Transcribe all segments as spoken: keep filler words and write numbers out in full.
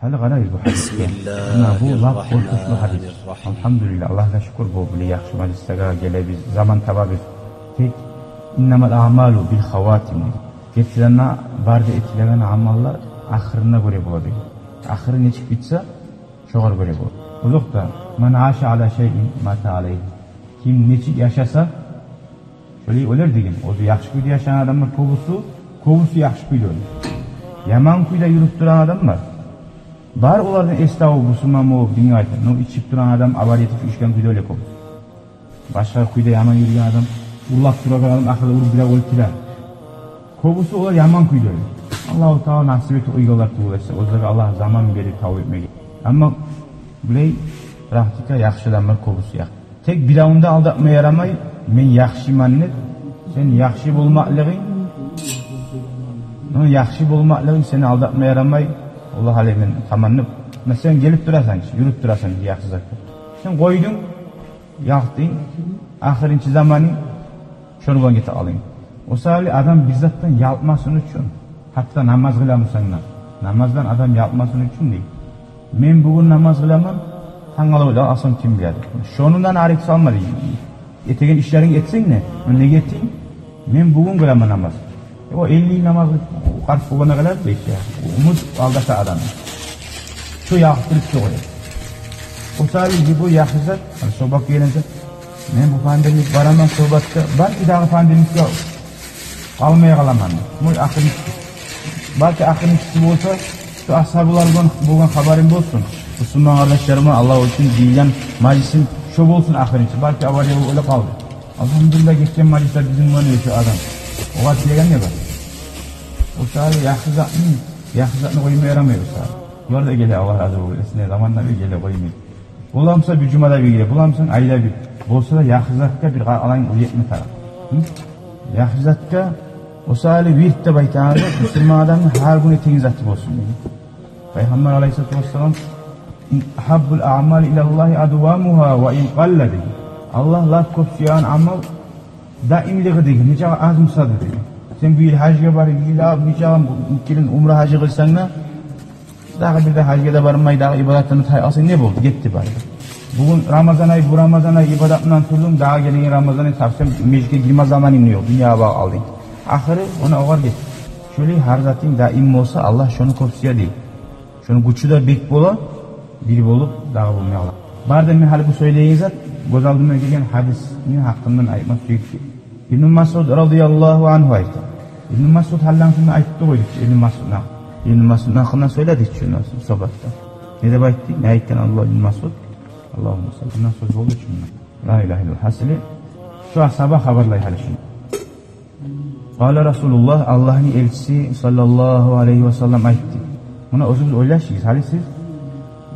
Гьали къарайыкъ бу гьадисге. Муна бу лап къоркъунчлу гьадис. Алгьамдулиллагь, Аллагьгъа шюкюр, бу булай яхшы мажлислеге гелебиз, заман табабыз. Тек «Иннамал аъмалу бил хаватим» дей. Гертиден де, бары да этилеген амаллар ахырына гёре бола дей. Ахыры нечик битсе, шогъар гёре бола. Озокъда, «Ман аша ала шайин мата алайгьи». Ким нечик яшаса, шолай оьлер деген. Оьзю яхшы кюйде яшагъан адамлар кёбюсю, кёбюсю яхшы кюйде оьлер. Яман кюйде юрюп турагъан адамлар. Бар олардан эс табып, бусурман болуп, динге къайтып, но ичип турагъан адам, авария этип, ичген кюйде оьле кёбюсю. Башгъа кюйде яман юрюген адам, урлап турагъан адам, ахырда уруп бирев оьлтюре. Кёбюсю олар яман кюйде оьле. Аллагьу Таала насип этип къойгъанлар тюгюл эсе, оьзлеге Аллагь заман берип тавба этмеге. Амма булай практика яхшы адамлар кёбюсю яхшы. Тек биревню де алдатма ярамай, мен яхшыман деп. Сен яхшы болмакълыгъынг, ну, яхшы болмакълыгъынг сени алдатма ярамай. Аллагь алеймин таманнып. Муна сен гелип турасан чы, юрюп турасан яхшы затгъа. Сен къойдунг, ялкъдынг, ахырынчы заманынг, шону булан гете къалдынг. О саялы адам бир затдан ялкъмасын учун, гьатта намаз къыламысан да, намаздан адам ялкъмасын учун дей. Мен бугюн намаз къыламан, тангала оьле къалсам, ким биле дей. Шондан арек салма дей. Этеген ишлеринг этсенг де, неге этдинг? Мен бугюн къыламан намаз. Э, о элли йыл намаз къылып, къарт болгъанда къылар дей чи. Умут алдата адамны. Шо ялкъдырып чыгъара. О саялы бу яхшы зат, гьали согьбатгъа гелген зат. Мен бу понедельник бараман согьбатгъа, балки дагъы понедельникге къалмай къаламан. Муна ахырынчысы. Балки ахырынчысы болса, шо асгьабалар болгъан, болгъан хабарым болсун. Бусурман къардашларыма, Аллагь учун жыйылгъан мажлисим шо болсун ахырынчысы. Балки авария болуп оьле къалды. Алгьамдулиллагь, гетген мажлисде бизин булан оьлген шо адам. Огъар тийген не бар? О саялы яхшы затны, яхшы затны къойма ярамай о саялы. Булар да геле, Аллагь рази болсун, эсине заманда бир геле, къоймай. Боламыса бир жумада бир геле, боламыса айда бир. Болса да яхшы затгъа бир къаралайын, уьйретме тарыкъ. Гьы? Яхшы затгъа, о саялы вирд деп айтагъан зат, бусурман адамны гьар гюн этеген заты болсун деген. Пайхаммар алайгьиссалату вассалам: «Агьаббул аъмали илаллагьи адвамугьа ва ин къалла», – деген. Аллагь лап кёп сюеген амал даимлиги деген, нечакъы аз буса да деген. Сен бу йыл гьажгъа барып, йыл алып, нечакъы бу йыл умра гьажы къылсанг да, дагъы бир де гьажгъа да бармай, дагъы ибадатлардан тайып къалсанг, не болду? Гетди бары. Бугюн Рамазан ай, бу Рамазан ай ибадатдан турдунг, дагъы гелеген Рамазан ай совсем межитге гирме заманынг ёкъ, дюньягъа багъып къалдынг. Ахыры ону огъар гетди. Шолай гьар затынг даим болса, Аллагь шону кёп сюе дей. Шону гючю де бек бола, бир болуп дагъы болмай къала. Бары да мен гьали бу сёйлейген зат, гёз алдыма гелген гьадисни гьакъындан айтма сюйдюм. Ибну Масъуд радияллагьу ангьу айта. Ибну Масъуд гьаллан шунда айтып да къойдукъ, Ибну Масъудну гьакъ-, Ибну Масъудну гьакъындан сёйледик шунда согьбатда. Не деп айтды? Не айтгъан Абдуллагь ибну Масъуд? Аллагьумма салли. Шундан сёз болду шунда. Ла илагьа иллаллагь. Гьасили, шо асгьаба хабарлай гьали шуну. Къала Расулуллагь, Аллагьны элчиси саллаллагьу алайгьи ва саллам айтды. Муна оьзюгюз ойлашыгъыз, гьали сиз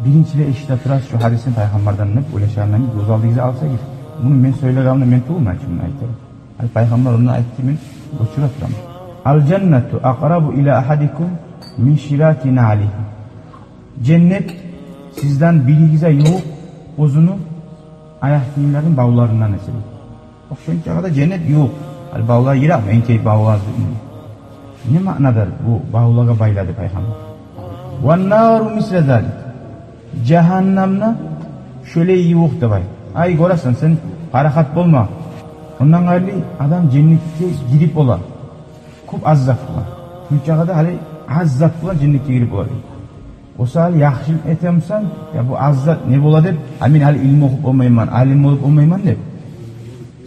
биринчилей эшите турасыз шо гьадисни пайхаммардан деп ойлашагъандан, гёз алдыгъызгъа алсагъыз. Муну мен сёйлегенде мен тюгюлмен чи муну айтагъан. Гьали пайхаммар ону айтды, мен учура тураман. «Ал жаннату акърабу ила агьадикум мин шираки наълигьи». Женнет сизден биригизге ювукъ оьзюню аякъ гийимлерин бавларындан эсе. Ошончагъа да женнет ювукъ. Гьали бавлар йыракъ, энкей бавлар. Не маънадыр бу бавлагъа байлады пайхаммар? «Ван нару мисла залик». Жагьаннам да шолай ювукъ деп айт. Ай, гёресен, сен парахат болма. Ондан къайры адам женнетге гирип бола. Кёп аз зат булан. Шончагъа да гьали аз зат булан женнетге гирип бола дей. О саялы яхшылыкъ этемисен, я бу аз зат не бола деп, а мен гьали илму охуп болмайман, алим болуп болмайман деп,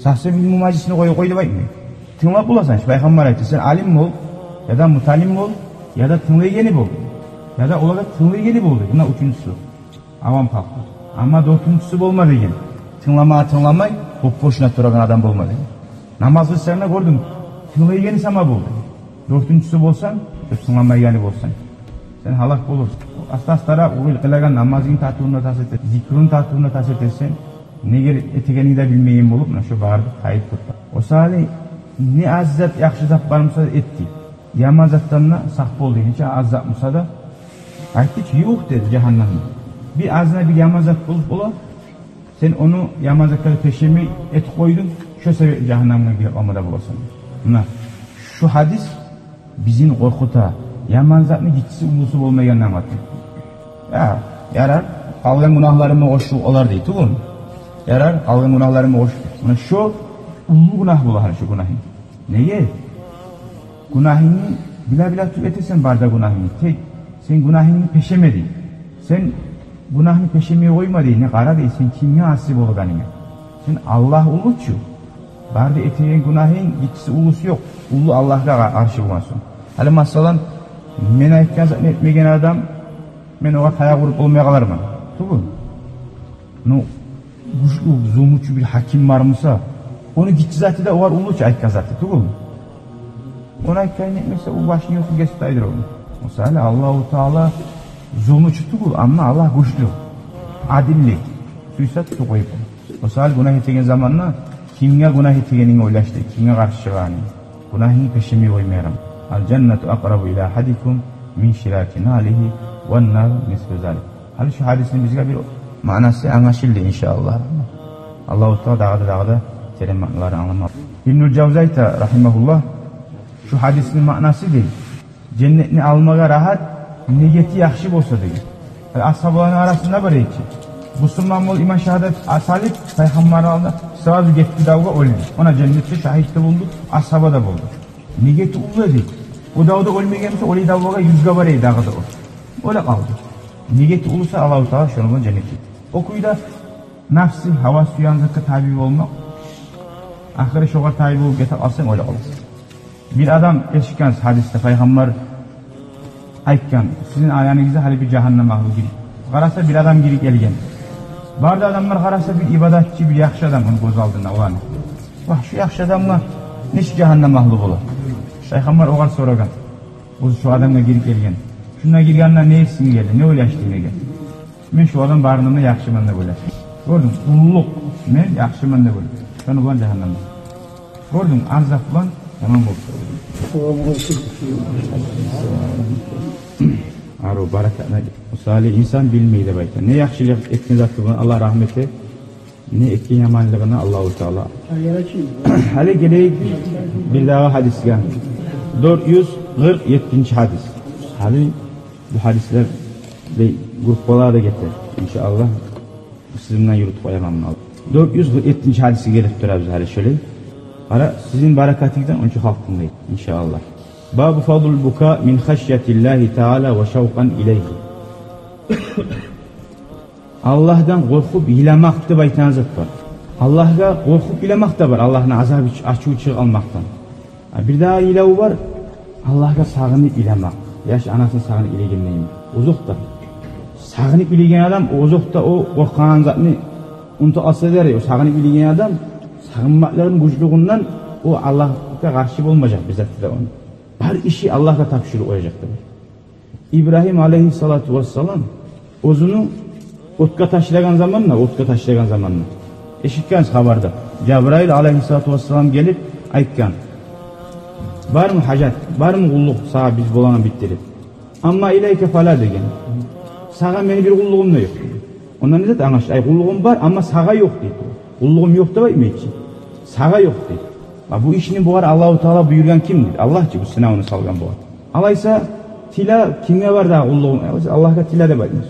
совсем илму мажлисни къой, къой деп айтмай. Тынглап боласан чы, пайхаммар айтды, сен алим бол, яда муталим бол, яда тынглайгъаны бол, яда олагъа тынглайгъаны бол дей. Муна уьчюнчюсю. Авам халкъ. Амма дёртюнчюсю болма деген. Тынгламагъа тынгламай, боп-бошуна турагъан адам болма деген. Намаз къылсанг да, гёрдюнг, тынглайгъаны сама бол деген. Дёртюнчюсю болсанг, тынглайгъаны болсанг, сен гьалак болурсунг. Аста-астаракъ угъил къылагъан намазынгны татывун да тас этесен, зикрунгну татывун да тас этесен, неге этегенингни де билмейген болуп, муна шо бары тайып турса. О саялы не аз зат, яхшы зат бар буса да эт дей. Яман затдан да сакъ бол дей. Нече аз зат буса да, айтды чы, ювукъ деди жагьаннамгъа. Бир азына бир яман зат болуп бола, сен ону яман затгъа пешемей этип къойдунг, шо себепли жагьаннамгъа гирип къалма да боласан. Муна шу гьадис бизин къоркъута, яман затны гиччиси, уллусу болмайгъанны англата. Я, ярар, къалгъан гюнагьларымны къошуп олар дей, тюгюлмю? Ярар, къалгъан гюнагьларымны къошуп. Муна шо уллу гюнагь бола гьали шо гюнагьынг. Неге? Гюнагьынгны биле-биле тюгюл этесен, бары да гюнагьынгны. Тек сен гюнагьынгны пешеме дей. Сен гюнагьны пешемеге къойма дей. Не къара дей, сен кимге аси болгъанынгны. Сен Аллагь уллу чу. Бары да этеген гюнагьынг гиччиси, уллусу ёкъ. Уллу Аллагьгъа къа-, къаршы болгъан сонг. Гьали масала, мен айтгъан затны этмеген адам, мен огъар таякъ уруп болмай къаларман. Тюгюлмю? Ну, гючлю, зулмучу бир гьаким бар буса, ону гиччи заты да огъар уллу чу айтгъан заты, тюгюлмю? Ону айтгъанын этмесе, о башын ёкъ гесип тайдырар ону. Масала, Аллагьу Таала зулмучу тюгюл, амма Аллагь гючлю, адилли. Сюйсе тутуп къоюп бола. Масала, гюнагь этеген заманда кимге гюнагь этегенинг ойлаш дей, кимге къаршы чыгъагъанынг. Гюнагьынгны пешемеге къойма ярама. Ал-жаннату акърабу иля агьадикум мин шираки наълигьи, ван-нару мислу залик. Гьали шу гьадисни бизге бир маънасы англашылды, иншааллагь. Аллагьу Таала дагъы да, дагъы да терен маъналарын англама. Ибнул Жавзи айта, рагьимагьуллагь, шу гьадисни маънасы дей, женнетни алмагъа рагьат, негети яхшы болса деген. Асгьабаланы арасында бар эди чи, бусурман болуп, иман шагьадат салып, пайхаммарны алдына сразу гетди давгъа, оьлдю. Она женнетде шагьит де болду, асгьаба да болду. Негети уллу эди. О давда оьлмеген буса, олай давгъа юзге бара эди дагъы да о. Оьле къалды. Негети уллу буса, Аллагьу Таала шону булан женнетге. О кюйде нафсы, гьава сюеген затгъа таби болмакъ, ахыры шогъар таби болуп гете къалсанг, оьле къаласан. Бир адам, эшитгенсиз гьадисде, пайхаммар айтгъан: «Сизин аягъыгъызда гьали бир жагьаннам агьлю гирип». Къараса, бир адам гирип гелген. Бары да адамлар къараса, бир ибадатчы, бир яхшы адам ону гёз алдында оланы. Вагь, шу яхшы адамгъа нечик жагьаннам агьлю бола? Пайхаммар огъар сорагъан. Оьзю шу адамгъа гирип гелген. Шунда гиргенде не эсинге гелди? Не ойлашдынг неге? Мен шу адам барындан да яхшыман деп ойлашдым. Гёрдюнг, уллулукъ, мен яхшыман деп ойлашдым. Шону булан жагьаннамда. Гёрдюнг, аз зат булан яман болуп тура. Арив, баракат. Мисалы, инсан билмей деп айта. Не яхшылыкъ этген заты булан Аллагь рагьмат эте, не этген яманлыгъына Аллагьу Таала. Гьали гелейик бирдагъы гьадисге. Дёрт юз къыркъ еттинчи гьадис. Гьали бу гьадислер бир группалар да гетер, иншааллагь. Сизин булан юрютюп къояман муну. Дёрт юз къыркъ еттинчи гьадисге гелип турабыз гьали шолай. Къара, сизин баракатыгъыздан онча халкъ тынглай, иншааллагь. Бабу фадлил бука мин хашятиллагьи таала ва шавкъан илайгьи. Аллагьдан къоркъуп йыламакъ деп айтагъан зат бар. Аллагьгъа къоркъуп йыламакъ да бар, Аллагьны азабы, ачуву чыгъып къалмакъдан. А бирдагъы йылав бар, Аллагьгъа сагъынып йыламакъ. Яш анасын сагъынып йылайгъан йимик. Озокъда, сагъынып йылайгъан адам, озокъда, о къоркъагъан затны унутуп къалса да ярай. О сагъынып йылайгъан адам сагъынмакълыгъыны гючлюгюнден о Аллагьгъа къаршы болмажакъ бир затда да ону. Бар иши Аллагьгъа тапшуруп къояжакъ деп. Ибрагьим алайгьиссалату вассалам оьзюню отгъа ташлагъан заманда, отгъа ташлагъан заманда, эшитгенсиз хабарда, Жабраил алайгьиссалату вассалам гелип айтгъан: «Бармы гьажат, бармы къуллукъ сагъа биз болагъан битдирип? Амма илайка фала», – деген. «Сагъа мени бир къуллугъум да ёкъ», – деген. Ондан не зат англашыла? Ай, къуллугъум бар, амма сагъа ёкъ дейди. Къуллугъум ёкъ деп айтмай чы. Сагъа ёкъ дейди. А бу ишни бугъар Аллагьу Таала буюргъан кимдир? Аллагь чы бу сынавну салгъан бугъар. Алайса, тиле, кимге бар дагъы къуллугъум? Алайса, Аллагьгъа тиле деп айтмас.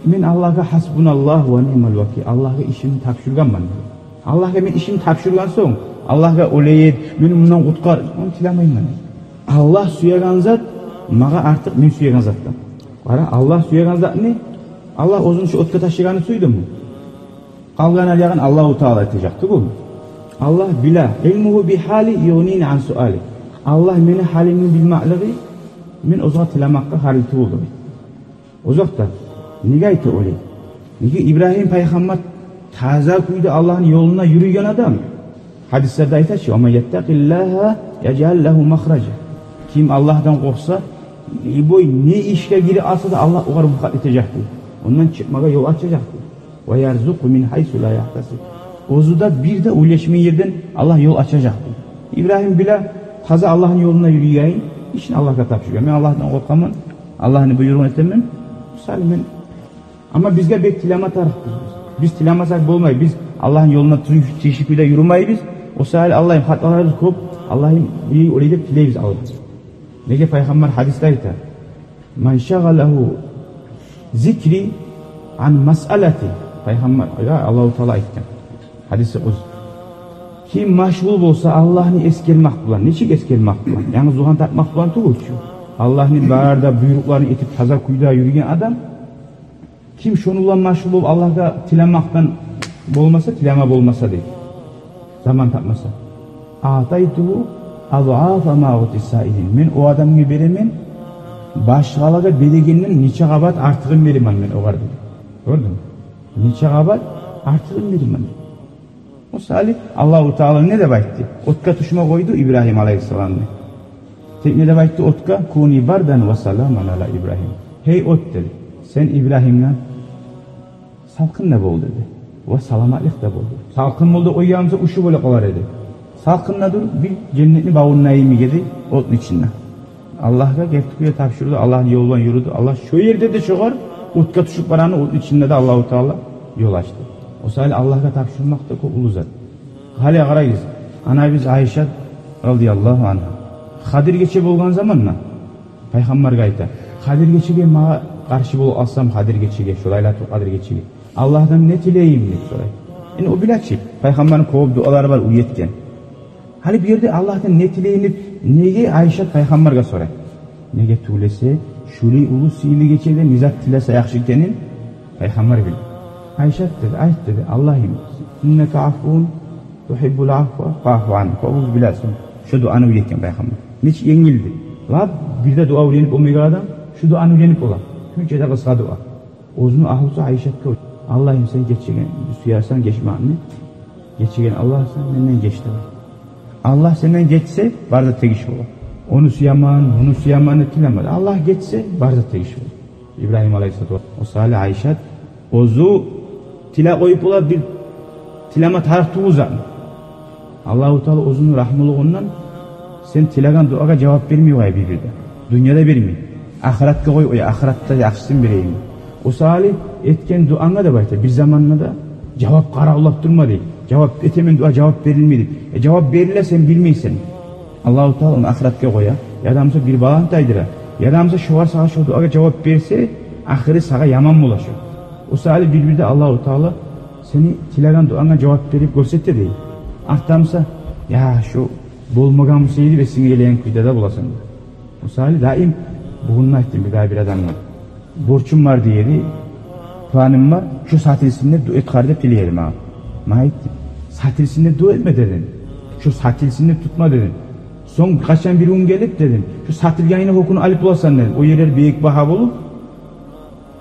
Мен Аллагьгъа хасбуналлагьу ва ниъмал вакил, Аллагьгъа ишимни тапшургъанман. Аллагьгъа мен ишимни тапшургъан сонг, Аллагьгъа олай эт, мени мундан къутгъар, ону тилемеймен. Аллагь сюеген зат магъа артыкъ мен сюеген затдан. Къара, Аллагь сюеген затны, Аллагь оьзюн шу отгъа ташлагъанны сюйдюмю? Къалгъан гьал ягъын Аллагьу Таала этежек тюгюлмю? Аллагь биле. Илмугьу би гьали югънини ан суали. Аллагь мени гьалимни билмеклиги мен огъар тилемекге гьарли тюгюл деп айта. Озокъда, неге айта олай? Неге Ибрагьим пайхаммар таза кюйде Аллагьны ёлунда юрюйген адам. Гьадислерде айта чы: «Ва ман яттакъиллагьа яжъал лагьу махража». Ким Аллагьдан къоркъса, любой не ишге гирип къалса да, Аллагь огъар выход этежек дей. Ондан чыкъмагъа ёл ачажакъ дей. «Ва ярзукъгьу мин гьайсу ла яхтасиб». Оьзю де бир де ойлашмайгъан ерден Аллагь ёл ачажакъ дей. Ибрагьим биле, таза Аллагьны ёлунда юрюйген, ишин Аллагьгъа тапшургъан. Мен Аллагьдан къоркъаман, Аллагьны буйругъун этемен. Мисалы, мен Амма бизге бек тилеме тарыкъбыз биз. Биз тилемесек болмай. Биз Аллагьны ёлунда тюз, тийишли кюйде юрюмейбиз. О саялы, Аллагьым, хаталарыбыз кёп, Аллагьым, бу олай деп тилейбиз Аллагьдан. Неге пайхаммар гьадисде айта: «Ман шагъалагьу Зикри ан масъалати. Пайхаммаргъа Аллагьу Таала айтгъан. Гьадиси къудси. Ким машгъул болса Аллагьны эсгермакъ булан, нечик эсгермакъ булан? Янгыз зугьан тапмакъ булан тюгюл чю. Аллагьны бары да буйрукъларын этип, таза кюйде юрюген адам, ким шону булан машгъул болуп Аллагьгъа тилемакъдан болмаса, тилеме болмаса, дей, заман тапмаса, аътайтугьу адъафа ма уъти саилин. Мен о адамгъа беремен башгъалагъа берегенден нече къабат артыгъын беремен мен огъар, дей. Гёрдюнгмю? Нече къабат артыгъын беремен. О саялы Аллагьу Таала не деп айтды? Отгъа тюшме къойду Ибрагьим алайгьиссаламны. Тек не деп айтды отгъа? Куни бардан ва саламан ала Ибрагьим. Гьей от, деди, сен Ибрагьимге салкъын да бол, деди. Ва саламатлыкъ да бол, деди. Салкъын бол деп къойгъан буса, ушуп оьле къалар эди. Салкъын да дюр, бир женнетни бавунда йимик эди отну ичинде. Аллагьгъа герти кюйде тапшурду, Аллагьны ёлу булан юрюдю. Аллагь шо ерде де шогъар, отгъа тюшюп барагъанда, отну ичинде де Аллагьу Таала ёл ачды. О саялы Аллагьгъа тапшурмакъ да кёп уллу зат. Гьали къарайбыз, анабыз Айшат радияллагьу ангьа Къадир гече болгъан заманда Пайхаммаргъа айта: «Къадир гечеге магъа къаршы болуп алсам, Къадир гечеге, шо Лайлатул Къадир гечеге, Аллагьдан не тилейим?» — деп сорай. Энни о биле чи, Пайхаммарны кёп дуалары бар, уьйретген. Гьали бу ерде Аллагьдан не тилейим деп неге Айшат Пайхаммаргъа сорай? Неге тюгюл эсе, шулай уллу сыйлы гечеде не зат тилесе яхшы экенин Пайхаммар биле. Айшат деди, айт деди: «Аллагьым, иннака афувун тухиббул афва фаъфу анни». Кёбюбюз билесен, шо дуаны уьйретген Пайхаммар. Нечик енгилди. Лап бир де дуа уьйренип болмайгъан адам шо дуаны уьйренип бола. Шунча да къысгъа дуа. Оьзюню агьлюсю Айшатгъа: «Аллагьым, сен гечеген, сюесен гечмекни, гечеген Аллагьсан, менден геч», — деп. Аллагь сенден гечсе, бары да тегиш бола. Ону сюемен, муну сюемен деп тилеме. Аллагь гечсе, бары да тегиш бола. Ибрагьим алайгьиссалату вассалам. О саялы Айшат оьзю тилеп къоюп бола бир тилеме тарыкъ тюгюл затны. Аллагьу Таала оьзюню рагьмулугъундан сен тилеген дуагъа жавап бермей къоя бир-бирде. Дюньяда бермей. Ахыратгъа къоюп къоя, ахыратда яхшысын берейим. О саялы этген дуанга деп айта, бир заманда да жавап къаравуллап турма, дей. Жавап этемен дуа, жавап берилмей деп. Э, жавап бериле, сен билмейсен. Аллагьу Таала ону ахыратгъа къоя, яда буса бир балагьны тайдыра, яда буса шогъар, сагъа шо дуагъа жавап берсе, ахыры сагъа яман бола шо. О саялы бир-бирде Аллагьу Таала сени тилеген дуанга жавап берип гёрсете, дей. Артда буса, я, шо болмагъан буса эди деп эсинге гелеген кюйде де боласан. О саялы даим, бугюн де айтдым бир дагъы бир адамгъа. Борчум бар, дей эди, планым бар, шо сатылсын деп, дуа эт къар деп тилей эди магъа. Мен айтдым: «Сатылсын деп дуа этме, — дедим. — Шо сатылсын деп тутма, — дедим. — Сонг къачан бир гюн гелип, — дедим, — шо сатылгъанына гьёкюнюп алып боласан, — дедим. — О ерлер бек багьа болуп,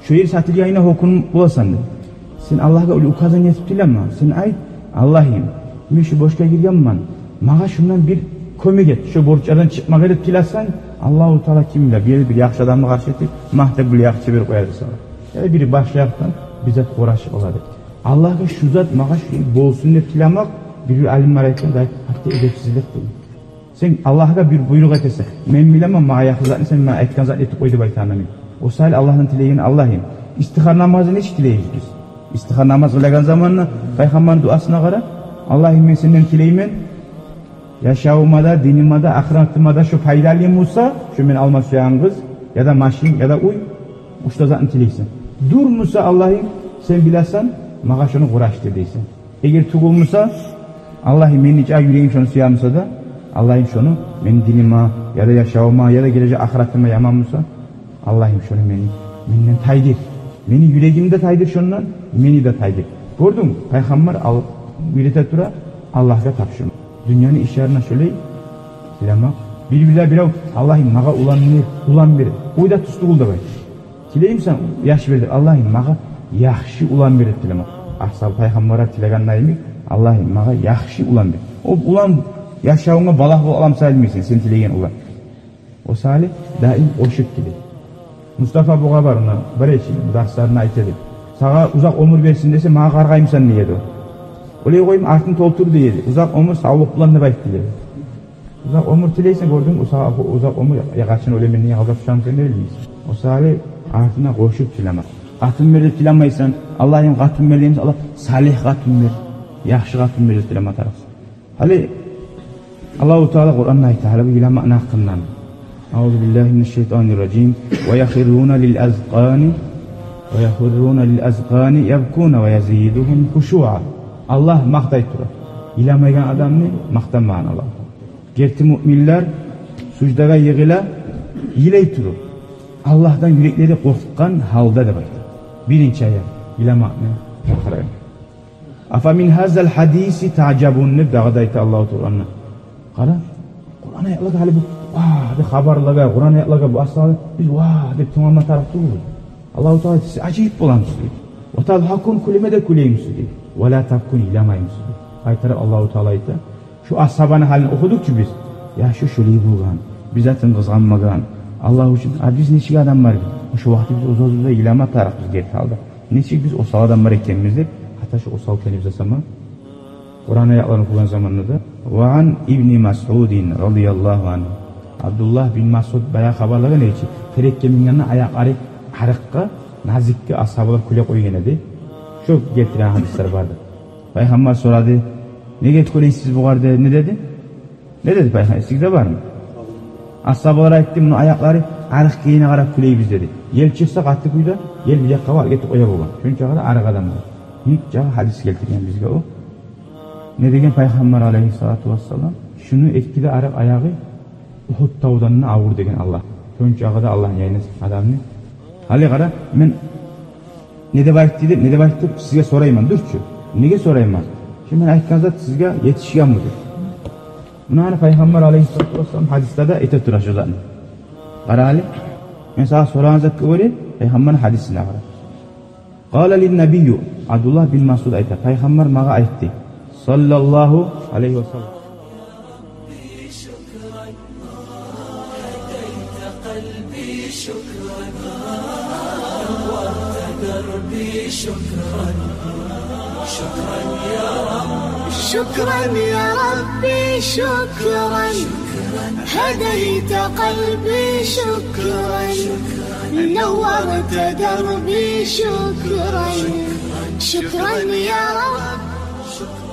шо ер сатылгъанына гьёкюнюп боласан, — дедим. — Сен Аллагьгъа оьле указание этип тилеме. Сен айт: Аллагьым, мен шо борчгъа гиргенмен, магъа шондан бир кёмек эт, шо борчлардан чыкъмагъа», — деп тилесенг, Аллагьу Таала, ким биле, бир, бир яхшы адамны къаршы этип, магъа да бир яхшы берип къояр сагъа. Яда бир башгъа якъдан бир зат къурашып алар деп. Аллагьгъа шу зат магъа шу болсун деп тилемек, бир-бир алимлер айтгъан, гьатта эдепсизлик, дей. Сен Аллагьгъа бир буйрукъ этесен: «Мен билемен магъа якъын затны, сен магъа айтгъан затны этип къой», — деп айтагъан йимик. О саялы Аллагьдан тилеген: «Аллагьым». Истихара намазны нечик тилейбиз биз? Истихара намаз къылагъан заманда Пайхаммарны дуасына къара: «Аллагьым, мен сенден тилеймен, яшавума да, диниме де, ахыратыма да шо пайдалы буса, шо мен алма сюеген къыз, яда машин, яда уьй, уьч де затны тилейсен. Дюр буса, Аллагьым, сен билесен, магъа шону къурашдыр», — дейсен. Эгер тюгюл буса: «Аллагьым, мени чакъы юрегим шону сюе буса да, Аллагьым, шону мени диниме, яда яшавума, яда гележек ахыратыма яман буса, Аллагьым, шону мени, менден тайдыр. Мени юрегимни де тайдыр шондан, мени де тайдыр». Гёрдюнгмю? Пайхаммар ал-, уьйрете тура Аллагьгъа тапшурма. Дюньяны ишлеринде шолай тилемек. Бир-бирлер бирев: «Аллагьым, магъа улан бер, улан бер». Уьй де тюз тюгюл деп айта. Тилеймисен яш бер деп? «Аллагьым, магъа яхшы улан бер», — деп тилемек. Асгьаб пайхаммаргъа тилегенде йимик: «Аллагьым, магъа яхшы улан бер». О улан яшавунга балагь болуп аламса билмейсен, сен тилеген улан. О саялы даим къошуп тиле. Мустафа бугъа бар, ону бар эди, дарсларында айта эди. «Сагъа узакъ оьмюр берсин десе, магъа къаргъаймысан?» — дей эди о. «Олай къойма, артын толтур», — дей эди. «Узакъ оьмюр, савлукъ булан», — деп айтып тиле эди. Узакъ оьмюр тилейсен, гёрдюнгмю, узакъ, узакъ оьмюр, я къачан оьлемен деген гьалда тюшемен, сен де билмейсен. О саялы артына къошуп тилеме. Къатын бер деп тилемейсен. «Аллагьым, къатын бер», — деймисен, Аллагь, салигь къатын бер, яхшы къатын бер деп тилеме тарыкъсан. Гьали Аллагьу Таала Къуранда айта, гьали бу йыламакъны гьакъындан. Аузу биллагьи минаш-шайтанир-ражим. Ва яхирруна лил-азкъани ويخرون للأذقان يبكون ويزيدهم خشوعا. Аллагь макътай тура йыламайгъан адамны, макътамагъан Аллагь. Герти муъминлер суждагъа йыгъыла, йылай туруп, Аллагьдан юреклери къоркъгъан гьалда деп айта. Биринчи аят йыламакъны чакъыра. أفمن هذا الحديث تعجبون деп дагъы да айта Аллагьу Таала Къуранда. Къара, Къуран аятлагъа гьали бу, вагь деп хабарлагъа, Къуран аятлагъа бу асгьабалар, биз вагь деп тынглама тарыкъ тюгюл. Аллагьу Таала айта, сиз ажайып боламысыз дей. وتضحكون, кюлеме де кюлеймисиз дей. ولا تبكون, йыламаймысыз дей. Къайтарып Аллагьу Таала айта, шу асгьабаны гьалын охудукъ чу биз. Яшы шулай болгъан, биз затын къызгъанмагъан Аллагь учун. А биз нечик адамлар биз? Шу вакъти биз оьз-оьзюбюзге йылама тарыкъбыз герти гьалда. Нечик биз осал адамлар экенбиз деп, гьатта шу осал экенибизге сама Къуран аятларын охугъан заманда да. وعن ابن مسعود رضي الله عنه. Абдуллагь бин Масъуд баягъы хабарлагъан эди чи, терекге мингенде аякълары арыкъгъа, назикге асгьабалар кюлеп къойгъан эди. Шо гелтирген гьадислер барды. Пайхаммар сорады: «Неге кюлейсиз бугъар?» — деп. Не деди? Не деди Пайхаммар? Эсигизде бармы? Асгьабалар айтды: «Муну аякълары арыкъ экенине къарап кюлейбиз», — деди. Ел чыкъса къатты кюйде, ел бир якъгъа барып гетип къоя болгъан. Шонча къадар арыкъ адамлар. Бир чакъы гьадис гелтирген бизге о. Не деген Пайхаммар алейгьиссалату вассалам? Шуну эки де арыкъ аягъы Угьуд тавдан да авур деген Аллагь. Шонча къадар Аллагь яйнас адамны. Гьали къара, мен не деп айтды деп, не деп айтды деп сизге сорайман, дюрчю. Неге сорайман? Шо мен айтгъан зат сизге етишгенми деп. Муна гьали Пайхаммар алейгьиссалату вассалам гьадислерде эте тура шо затны. Къара гьали, мен сагъа сорагъан затгъа гёре, Пайхаммарны гьадисине къара. قال لي النبي, Абдуллагь бин Масъуд айта, Пайхаммар магъа айтды, саллаллагьу алайгьи ва саллам: شكرا يا ربي، شكرا. هديت قلبي، شكرا. نورت دربي، شكرا. شكرا يا رب.